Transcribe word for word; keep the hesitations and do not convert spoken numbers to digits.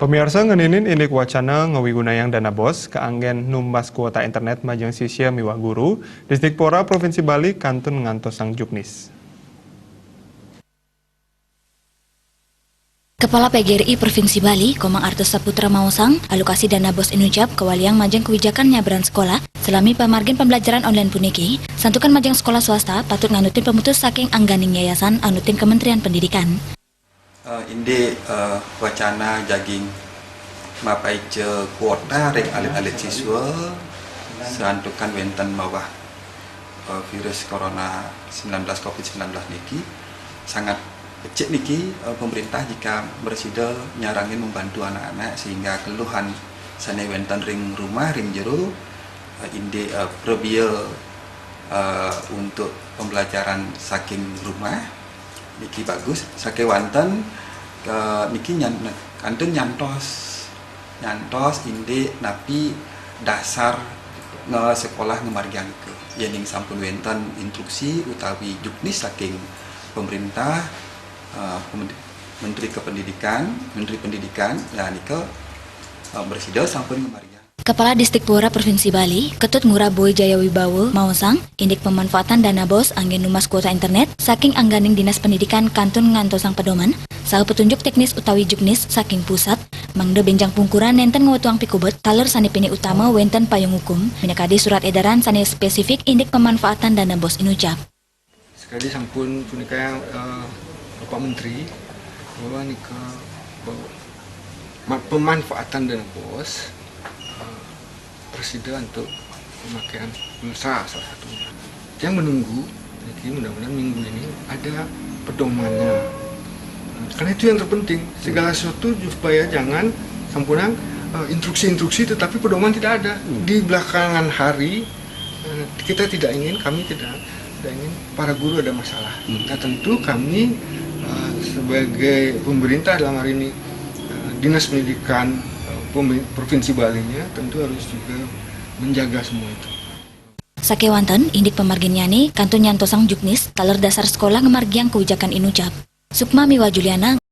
Pamiarsa, ngeninin indik wacana ngawigunayang dana bos kaanggén numbas kuota internet majeng sisya miwah guru, Disdikpora Provinsi Bali kantun ngantosang juknis. Kepala P G R I Provinsi Bali, Komang Artus Saputra maosang, alokasi dana bos Inucap kawaliang majeng kawijakan nyabran sekolah, salami pamargin pembelajaran online puniki, santukan majeng sekolah swasta patut nganutin pamutus saking angganing yayasan anutin Kementerian Pendidikan. Eh, indik, eh, wacana jaging mapaica kuota ring alit-alit siswa, santukan wénten mawah, eh, virus corona sembilan belas, covid sembilan belas niki, sangat becik niki, eh, pemerintah jika bersida nyarengin membantu anak-anak sehingga keluhan sané wénten ring rumah, ring jero, eh, indik, eh, prabia, eh, untuk pembelajaran saking rumah. Niki bagus, sakéwanten, eh, niki nyan-, kantun nyantos, nyantos indik napi dasar nge-, sekolah ngamargiang nika. Yéning sampun wénten instruksi utawi juknis saking pemerintah, eh, pemed-, Menteri Kependidikan, Menteri Pendidikan, ya nika, eh, bersida sampun ngamargiang. Kepala Disdikpora Provinsi Bali, Ketut Ngurah Boy Jaya Wibawa, maosang, indik pemanfaatan dana bos anggén numbas kuota internet saking angganing Dinas Pendidikan kantun ngantosang pedoman, saha petunjuk teknis utawi juknis saking pusat, mangda bénjang pungkuran nénten ngwetuang pikobet taler sané pinih utama wénten payung hukum, minakadi surat édaran sané spésifik indik pemanfaatan dana bos Inucap. Sekadi sampun punika, eh, Bapak Menteri, bahwa nika, bahwa ma-, pemanfaatan dana bos, eh, presiden untuk pemakaian pulsa salah satunya. Yang menunggu, niki mudah-mudahan minggu ini ada pedomannya. Karena itu yang terpenting, segala sesuatu supaya jangan sampunang, eh, instruksi-instruksi tetapi pedoman tidak ada. Hmm. Di belakangan hari, eh, kita tidak ingin, kami tidak, tidak ingin para guru ada masalah. Hmm. Nah, tentu kami, eh, sebagai pemerintah dalam hari ini, eh, Dinas Pendidikan, eh, pembe-, Provinsi Balinya tentu harus juga menjaga semua itu. Sakéwanten, indik pamarginnyané kantun nyantosang juknis taler dasar sekolah ngamargiang kawijakan Inucap. Sukma miwah Juliana